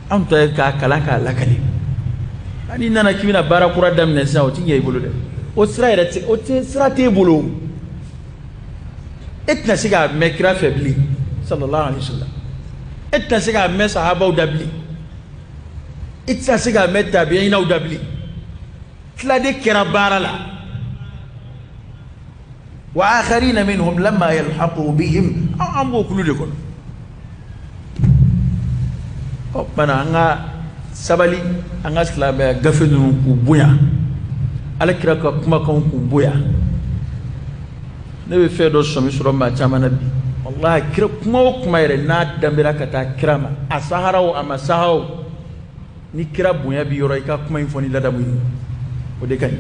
Anw ta ye k'a kalan k'a lakali. Hali n'i nana k'i bɛna baara kura daminɛ sisan, o ti ɲɛ i bolo dɛ. O sira yɛrɛ tɛ, o tɛ sira t'e bolo. E tɛna se k'a mɛn kira fɛ bilen, sallallahu alaihi wasallam. E tɛna se k'a mɛn sahabaw da bilen. E tɛna se k'a mɛn tabi'inaw da bilen. Tila de kɛra baara la. Wa akharina minhum lamma yalhaqu bihim, an b'o kulu de kɔnɔ. Ɔ tuma an ka sabali, an ka silamɛya gafe ninnu k'u bonya, Ala kira ka kumakanw k'u bonya. Ne bɛ fɛn dɔ sɔmi sɔrɔ maa caman na bi, walahi, kira kuma o kuma yɛrɛ n'a danbera ka taa kira ma, a sahara o, a ma saha o, ni kira bonya bi yɔrɔ, i ka kuma in fɔ ni ladamu ye, o de ka ɲi.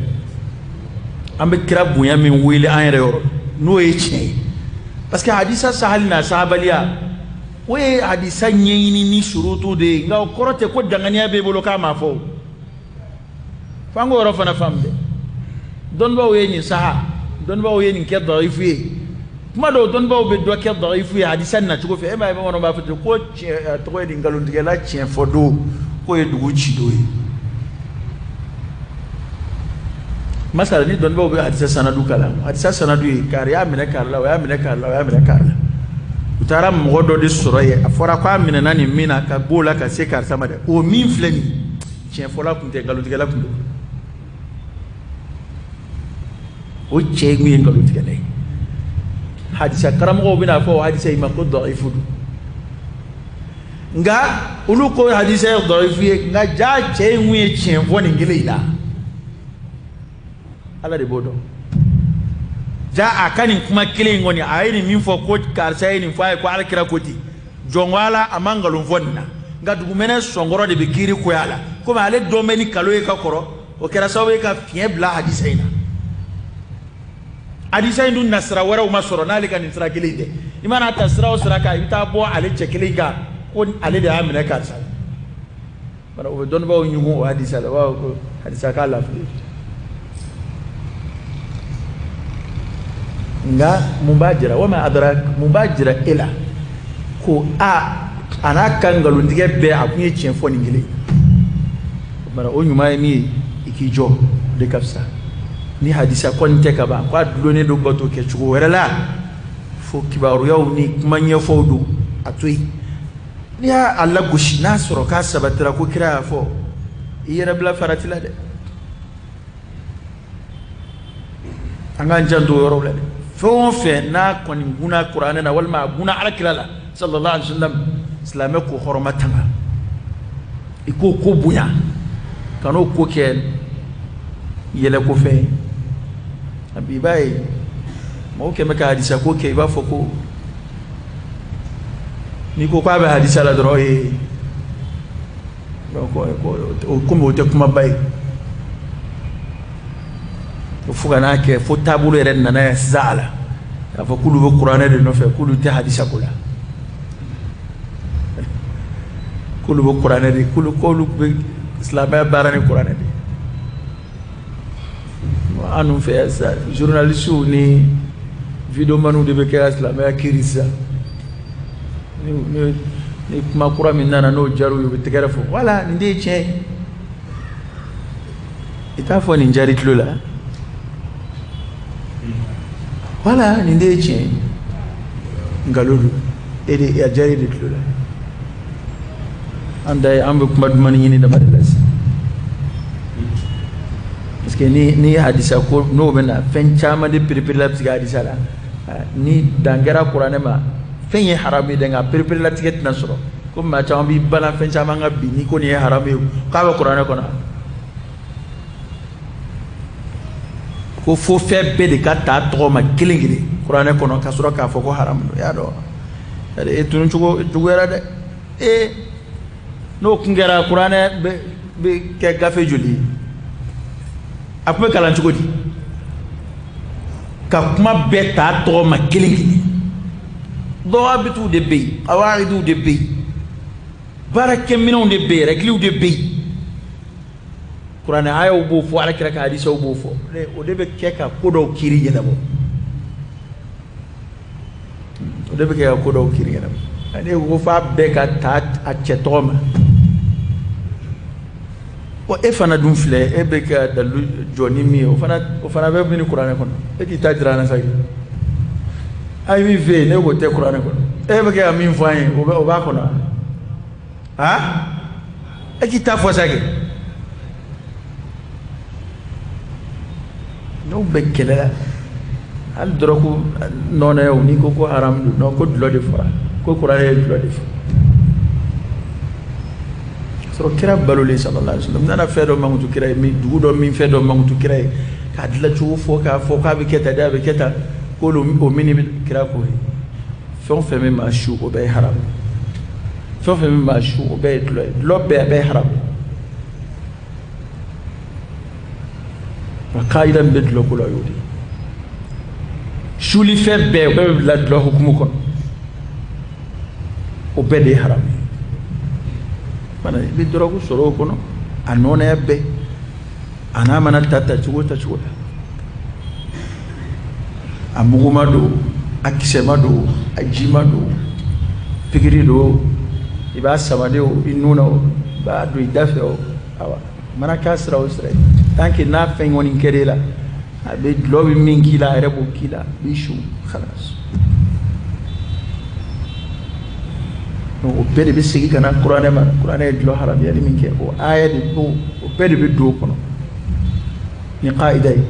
An bɛ kira bonya min wele an yɛrɛ yɔrɔ, n'o ye tiɲɛ ye, parce que hadisa sahali n'a sahabaliya, o ye hadisa ɲɛɲini ni surutu de ye. Nka o kɔrɔ tɛ ko danganiya b'e bolo k'a ma fɔ o. F'an k'o yɔrɔ fana faamu dɛ. Dɔnnibaaw ye nin saha, dɔnnibaaw ye nin kɛ dɔyifu ye. Kuma dɔw, dɔnnibaaw bɛ dɔ kɛ dɔyifu ye hadisa nacogo fɛ. E m'a ye, bamananw b'a fɔ ten ko tiɲɛ tɔgɔ ye nin, nkalontigɛla tiɲɛ fɔ don k'o ye dugu ci don ye. Masala ni dɔnnibaaw bɛ hadisa sanadu kalan, hadisa sanadu ye kari y'a minɛ kari la, o y'a minɛ kari la, o y'a minɛ kari la. U taara mɔgɔ dɔ de sɔrɔ yen, a fɔra k'a minɛna nin min na ka b'o la ka se karisa ma dɛ, o min filɛ nin, tiɲɛfɔla tun tɛ, nkalontigɛla tun don. O cɛ in ye nkalontigɛla ye. Hadisa karamɔgɔw bɛna fɔ o hadisa in ma ko dɔyifu don. Nka olu ko hadisa ye dɔyifu ye, nka jaa cɛ in kun ye tiɲɛ fɔ nin kelen in na. Ala de b'o dɔn. Ja a ka nin kuma kelen in kɔni, a ye nin min fɔ ko karisa ye nin fɔ a ye ko Ala kira ko ten, jɔn ko Ala, a ma nkalon fɔ nin na. Nka dugumɛnɛ sɔnkɔrɔ de bɛ kiiri koya la, komi ale dɔn bɛ ni kalo ye ka kɔrɔ, o kɛra sababu ye ka fiɲɛ bila hadisa in na. Hadisa in dun nasira wɛrɛw ma sɔrɔ n'ale ka nin sira kelen in tɛ. I mana ta sira o sira kan, i bɛ taa bɔ ale cɛ kelen kan ko ale de y'a minɛ karisa la. O bɛ dɔnnibaaw ɲugun o hadisa la, u b'a fɔ ko hadisa k'a lafili. Nka mun b'a jira, walima adara, mun b'a jira e la ko a n'a ka nkalontigɛ bɛɛ, a kun ye tiɲɛ fɔ nin kelen? O ɲuman ye min ye, i k'i jɔ, o de ka fisa. Ni hadisa kɔni tɛ ka ban k'a dulonnen don bato kɛcogo wɛrɛ la, fo kibaruyaw ni kuma ɲɛfɔw don, a to yen. N'i y'a lagosi, n'a sɔrɔ k'a sabatira ko kira y'a fɔ, i yɛrɛ bila farati la dɛ. An k'an janto o yɔrɔw la dɛ. Fɛn o fɛn n'a kɔni gunna kuranɛ na walima a gunna Ala kira la, sallallahu alaihi wasallam, silamɛ ko hɔrɔma tanga, i k'o ko bonya, ka n'o ko kɛ yɛlɛko fɛn ye. A bi i b'a ye mɔgɔw kɛn bɛ ka hadisa ko kɛ, i b'a fɔ ko n'i ko k'a bɛ hadisa la dɔrɔn, ee, komi o tɛ kumaba ye. Fo ka n'a kɛ fo taabolo yɛrɛ nana yan sisan a la k'a fɔ k'olu bɛ kuranɛ de nɔfɛ, k'olu tɛ hadisa ko la, k'olu bɛ kuranɛ de, k'olu bɛ silamɛya baara ni kuranɛ de. An dun fɛ yan sisan, journalistes ni videomaniw de bɛ kɛ ka silamɛya kiiri sisan. Ni kuma kura min nana, n'o diyar'u ye, u bɛ tɛgɛrɛ fɔ: wala nin de ye tiɲɛ ye. I t'a fɔ nin jari tulo la, wala nin de ye tiɲɛ ye, nkalon don, e de a jari de tulo la. An da ye, an bɛ kuma dumani ɲini dama de la sisan, parce que ni hadisa ko n'o bɛ na, fɛn caman de pereperelatigɛ hadisa la. Ni dan kɛra kuranɛ ma, fɛn ye haramu ye dɛ, nka pereperelatigɛ tɛna sɔrɔ. Ko maa caman b'i balan fɛn caman kan bi, n'i ko nin ye haramu ye k'a bɛ kuranɛ kɔnɔ, ko fo fɛn bɛɛ de ka taa tɔgɔ ma kelen kelen kuranɛ kɔnɔ ka sɔrɔ k'a fɔ ko haramu don. I y'a dɔn, e tunu cogo juguyara dɛ. Ee, n'o kun kɛra, kuranɛ bɛ kɛ gafe joli ye? A tun bɛ kalan cogo di ka kuma bɛɛ ta tɔgɔ ma kelen kelen? Dɔwabitiw de bɛ yen, awaidiw de bɛ yen, baarakɛminɛnw de bɛ yen, rɛgiliw de bɛ yen. Kuranɛ ayaw b'o fɔ, ala kira ka hadisaw b'o fɔ. O de bɛ kɛ ka ko dɔw kiiri ɲɛnabɔ. O de bɛ kɛ ka ko dɔw kiiri ɲɛnabɔ. Ani ko f'a bɛɛ ka ta a cɛ tɔgɔ ma. Bon, e fana dun filɛ, e bɛ ka dalilu jɔ ni min ye, o fana bɛ min kuranɛ kɔnɔ. E k'i ta jira an na sa. A ye min fɛ yen, ne k'o tɛ kuranɛ kɔnɔ. E bɛ kɛ ka min fɔ an ye, o b'a kɔnɔ. Han? E k'i ta fɔ sa kɛ. N'o bɛ kɛlɛ la, hali dɔrɔgu nɔnɛ o, n'i ko ko haram don, non, ko dulɔ de fɔra, ko kuranɛ ye dulɔ de fɔ. Sɔrɔ kira balolen sallallahu alaihi wasallam nana fɛn dɔ mankutu kira ye, min dugu dɔ min fɛn dɔ mankutu kira ye, k'a dilancogo fɔ, k'a fɔ k'a bɛ kɛ tan de, a bɛ kɛ tan, k'olu o min bɛ kira ko ye, fɛn o fɛn min maa su, o bɛɛ ye haram. Fɛn o fɛn min maa su, o bɛɛ ye dulɔ ye. Dulɔ bɛɛ, a bɛɛ ye haram. Nka kaida min bɛ dulɔ ko la, o y'o de ye. Sulifɛn bɛɛ, o bɛɛ bɛ bila dulɔ hukumu kɔnɔ, o bɛɛ de ye haram ye. Fana i bɛ dɔrɔgu sɔrɔ o kɔnɔ, a nɔnɔya bɛɛ, a n'a mana ta tacogo tacogo la, a muguma don, a kisɛma don, a jima don, pikiri don, i b'a sama de o i nun na o, i b'a don i da fɛ o, awa, mana k'a sira o sira ye, tant que n'a fɛn kɔni kɛra e la, a bɛ dulɔ bɛ min k'i la, a yɛrɛ b'o k'i la, a b'i su, khalas. Donc o bɛɛ de bɛ segin ka na kuranɛ ma. Kuranɛ ye dulɔ haramuyali min kɛ, o aya de b'o, o bɛɛ de bɛ don o kɔnɔ ni kaida ye.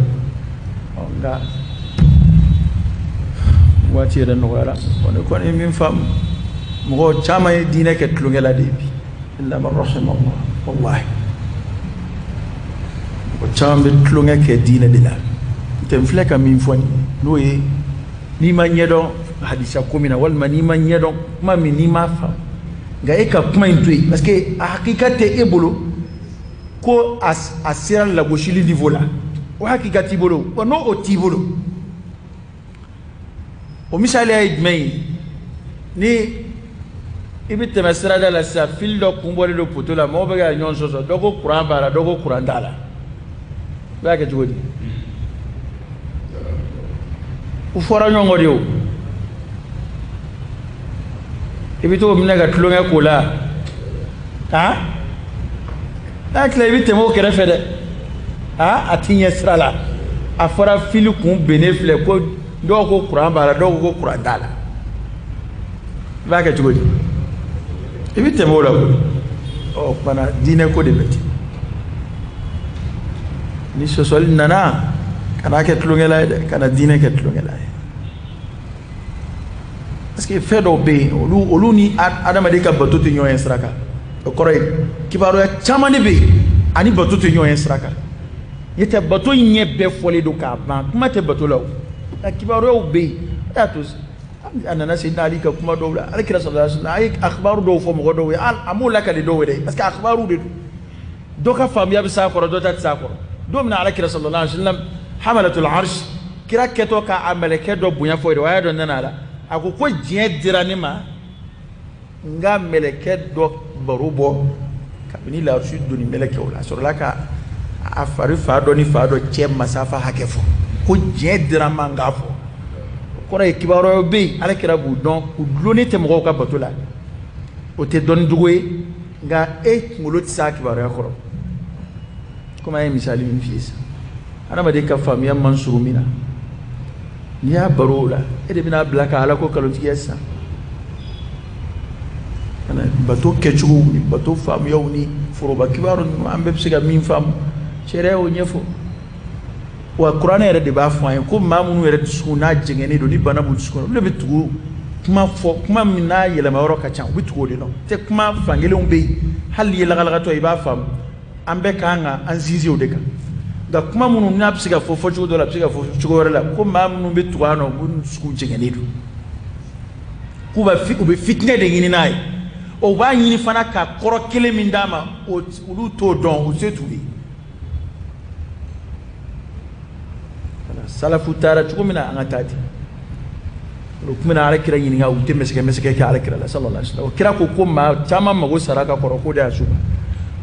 Nka waati yɛrɛ nɔgɔyara. Ne kɔni ye min faamu, mɔgɔ caman ye diinɛ kɛ tulonkɛla de ye bi, illa man rahima Allah. Wallahi, mɔgɔ caman bɛ tulonkɛ kɛ diinɛ de la. N tɛ n filɛ ka min fɔ nin ye, n'o ye n'i ma ɲɛdɔn hadisa ko min na, walima n'i ma ɲɛdɔn kuma min, n'i m'a faamu, nka e ka kuma in to yen, parce que a hakika tɛ e bolo ko a sera lagosili niveau la, o hakika t'i bolo. Wa n'o o t'i bolo, o misaliya ye jumɛn ye? Ni i bɛ tɛmɛ sirada la sisan, fili dɔ kun bɔlen don poto la, mɔgɔw bɛ ka ɲɔgɔn sɔsɔ, dɔ ko kuran b'a la, dɔ ko kuran t'a la, i b'a kɛ cogo di? U fɔra ɲɔgɔn kɔ de o. I bɛ t'o minɛ ka tulonkɛ k'o la, han? N'a tila, i bɛ tɛmɛ o kɛrɛfɛ dɛ, han, a ti ɲɛ sira la. A fɔra fili kun bennen filɛ, ko dɔw ko kuran b'a la, dɔw ko ko kuran t'a la, i b'a kɛ cogo di? I bɛ tɛmɛ o la koyi. Ɔ, kumana diinɛ ko de bɛ ten. Ni sɔsɔli nana, kana kɛ tulonkɛla ye dɛ, kana diinɛ kɛ tulonkɛla ye, parce que fɛn dɔw bɛ yen, olu ni adamaden ka bato tɛ ɲɔgɔn ye sira kan. O kɔrɔ ye kibaruya caman de bɛ yen, ani bato tɛ ɲɔgɔn ye sira kan. N'o tɛ, bato ɲɛ bɛɛ fɔlen don k'a ban, kuma tɛ bato la. O nka kibaruyaw bɛ yen, o y'a to a nana Seydina Ali ka kuma dɔw la. Ala kira sallallahu alaihi wasallam a ye akhbaru dɔw fɔ mɔgɔ dɔw ye, a m'o lakale dɔw yɛrɛ ye, parce que akhbaru de don, dɔ ka faamuya bɛ s'a kɔrɔ, dɔ ta tɛ s'a kɔrɔ. Don min na ala kira sallallahu alaihi wasallam hamalatul arsh, kira kɛtɔ k'a mɛlɛkɛ dɔ bonya fɔ yɛrɛ, o y'a dɔn nana a la, a ko ko diɲɛ dira ne ma n ka mɛlɛkɛ dɔ baro bɔ kabini larusi doni mɛlɛkɛw la. A sɔrɔla ka a fari fa dɔ ni fa dɔ cɛ masafa hakɛ fɔ, ko diɲɛ dira n ma n k'a fɔ. O kɔrɔ ye kibaruyaw bɛ yen, ala kira b'u dɔn, u dulonnen tɛ mɔgɔw ka bato la, o tɛ dɔnni dogo ye, nka e kunkolo tɛ s'a kibaruya kɔrɔ. Komi an ye misali min f'i ye sisan, adamaden ka faamuya man surun min na, n'i y'a baro o la, e de bɛna bila ka ala ko kalontigiya sisan. Bato kɛcogow ni bato faamuyaw ni foroba kibaru ninnu, an bɛɛ bɛ se ka min faamu, sariya y'o ɲɛfɔ. Wa kuranɛ yɛrɛ de b'a fɔ an ye ko maa minnu yɛrɛ dusukun n'a jɛngɛnnen don, ni bana b'u dusukun na, olu de bɛ tugu kuma fɔ, kuma min n'a yɛlɛma yɔrɔ ka ca, u bɛ tugu o de nɔ tɛ. Kuma fankelenw bɛ yen, hali n'i ye lagalagatɔ ye, i b'a faamu, an bɛɛ kan ka an sinsin o de kan. Nka kuma minnu n'a bɛ se ka fɔ fɔcogo dɔ la, a bɛ se ka fɔ cogo wɛrɛ la, ko maa minnu bɛ tugu a nɔ, minnu dusukun jɛngɛnnen don, k'u bɛ u bɛ fitinɛ de ɲini n'a ye. O b'a ɲini fana ka kɔrɔ kelen min d'a ma, olu t'o dɔn, o se t'u ye. Salafu taara cogo min na, an ka taa ten. O tun bɛna ala kira ɲininka, u tɛ mɛsɛgɛ mɛsɛgɛ kɛ ala kira la sallallahu alaihi wasallam. O kira ko ko maa caman mago sara ka kɔrɔ, k'o de y'a s'u ma,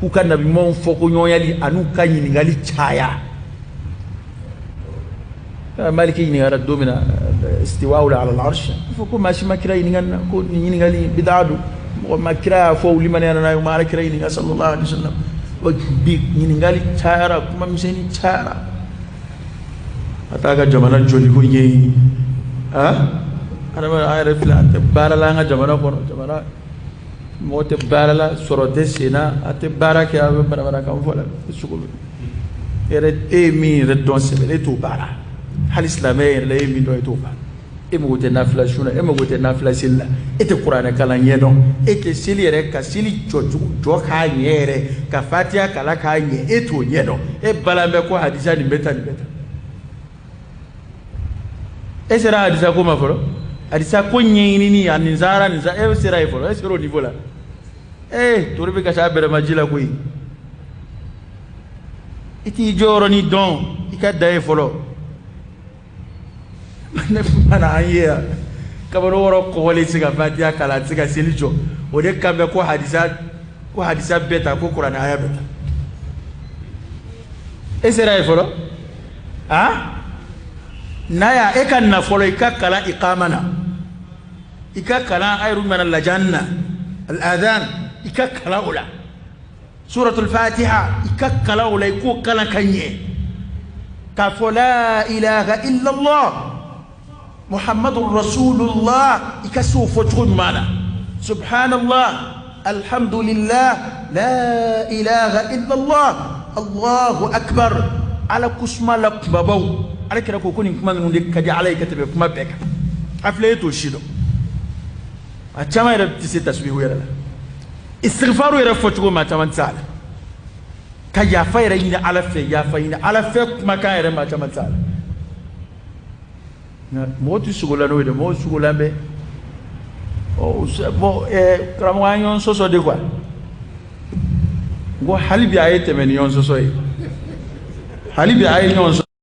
K'u ka nabiɲumanw fɔ ko ɲɔgɔnyali an'u ka ɲininkali caya. Maliki ɲininkara don min na istiwa'u ala al-arsh, fo ko maa si ma kira ɲininka na ko nin ɲininkali bid'a don, mɔgɔ ma kira y'a fɔ, olu mana n'a ye, u ma ala kira ɲininka sallallahu alaihi wasallam. Bi ɲininkali cayara, kuma misɛnnin cayara. A t'a ka jamana joli ko ɲɛɲini. Adama an yɛrɛ filɛ, an tɛ baara la an ka jamana kɔnɔ, jamana mɔgɔ tɛ baara la, sɔrɔ tɛ sen na, a tɛ baara kɛ, a bɛ manamanakan fɔ la sogo yɛrɛ. E ye min yɛrɛ dɔn sɛbɛ, e t'o baara. Hali silamɛ yɛrɛ la, e ye min dɔn, e t'o baara. E mago tɛ nafila sun na, e mago tɛ nafila seli la, e tɛ kuranɛ kalan ɲɛ dɔn, e tɛ seli yɛrɛ ka seli jɔ cogo jɔ k'a ɲɛ yɛrɛ, ka fatiya kalan k'a ɲɛ, e t'o ɲɛ dɔn. E balan bɛ ko hadisa nin bɛ tan, nin bɛ tan. E sera hadisa ko ma fɔlɔ? Hadisa ko ɲɛɲinini a nin sara nin sa, e sera yen fɔlɔ? E sera o niveau la? Ee, tori bɛ kasi a bɛrɛma ji la koyi. I t'i jɔyɔrɔnin dɔn, i ka da ye fɔlɔ. Ne mana an ye yan, kabaro wɔɔrɔ kɔgɔlen tɛ se ka fatiya kalan, a tɛ se ka seli jɔ, o de kan bɛ ko hadisa, ko hadisa bɛɛ ta, ko kuranɛ aya bɛɛ ta. E sera yen fɔlɔ? A n'a y'a e ka na fɔlɔ, i ka kalan iqama na, i ka kalan a yɛrɛ mana lajan na, al-adhan, i ka kalan o la, suratul fatiha, i ka kalan o la, i k'o kalan ka ɲɛ, k'a fɔ la ilaha illallah muhammadur rasulullah, i ka se o fɔ cogo ɲuman na, subhanallah, alhamdulillah, la ilaha illallah, allahu akbar, ala kusuma la kumabaw. Ala kira ko ko nin kuma ninnu de ka di ala ye ka tɛmɛ kuma bɛɛ kan. A filɛ, e t'o si dɔn. A caman yɛrɛ tɛ se tasbihu yɛrɛ la, istighfaru yɛrɛ fɔ cogo maa caman tɛ se a la, ka yafa yɛrɛ ɲini ala fɛ, yafa ɲini ala fɛ kumakan yɛrɛ, maa caman tɛ se a la. Nka mɔgɔ tɛ sogo la n'o ye dɛ, mɔgɔ sogo la bɛ bon. Karamɔgɔ, an ɲɔgɔn sɔsɔ de quoi. N ko hali bi a ye tɛmɛ ni ɲɔgɔn sɔsɔ ye, hali bi a ye ɲɔgɔn sɔsɔ.